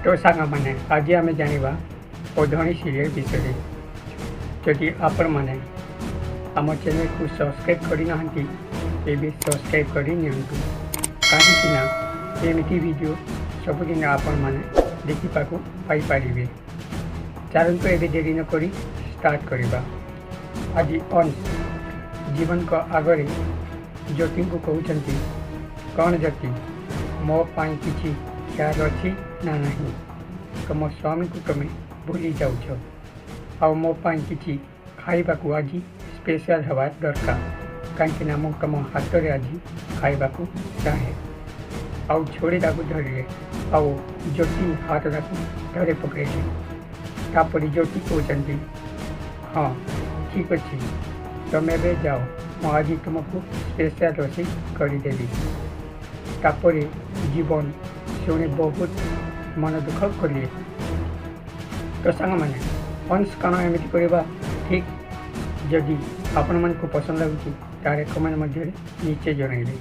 ତ ସାଙ୍ଗମାନେ, ଆଜି ଆମେ ଜାଣିବା ଓଢ଼ଣୀ ସିରିଏଲ୍ ବିଷୟରେ। ଯଦି ଆପଣମାନେ ଆମ ଚ୍ୟାନେଲକୁ ସବସ୍କ୍ରାଇବ୍ କରିନାହାନ୍ତି, ଏବେ ସବସ୍କ୍ରାଇବ୍ କରି ନିଅନ୍ତୁ, କାହିଁକି ନା ଏମିତି ଭିଡ଼ିଓ ସବୁଦିନ ଆପଣମାନେ ଦେଖିବାକୁ ପାଇପାରିବେ। ଚାଲନ୍ତୁ, ଏବେ ଡେରି ନକରି ଷ୍ଟାର୍ଟ କରିବା। ଆଜି ଅଂଶ ଜୀବନଙ୍କ ଆଗରେ ଜ୍ୟୋତିଙ୍କୁ କହୁଛନ୍ତି, "କ'ଣ ଜ୍ୟୋତି, ମୋ ପାଇଁ କିଛି ଖ୍ୟାଲ ଅଛି ନା ନାହିଁ? ତୁମ ସ୍ୱାମୀକୁ ତୁମେ ଭୁଲି ଯାଉଛ। ଆଉ ମୋ ପାଇଁ କିଛି ଖାଇବାକୁ ଆଜି ସ୍ପେଶାଲ ହେବା ଦରକାର, କାହିଁକିନା ମୁଁ ତୁମ ହାତରେ ଆଜି ଖାଇବାକୁ ଚାହେଁ।" ଆଉ ଛୁରୀଟାକୁ ଧରିଲେ ଆଉ ଜ୍ୟୋତି ହାତଟାକୁ ଧରି ପକାଇଲେ। ତାପରେ ଜ୍ୟୋତି କହୁଛନ୍ତି, "ହଁ, ଠିକ୍ ଅଛି, ତୁମେ ଏବେ ଯାଅ, ମୁଁ ଆଜି ତୁମକୁ ସ୍ପେଶାଲ ରୋଷେଇ କରିଦେବି।" ତାପରେ ଜୀବନ ଶୁଣି ବହୁତ ମନ ଦୁଃଖ କଲେ। ତ ସାଙ୍ଗମାନେ, ଅଂଶ କ'ଣ ଏମିତି କରିବା ଠିକ୍? ଯଦି ଆପଣମାନଙ୍କୁ ପସନ୍ଦ ଲାଗୁଛି, ତାହେଲେ କମେଣ୍ଟ ମଧ୍ୟରେ ନିଶ୍ଚୟ ଜଣାଇବେ।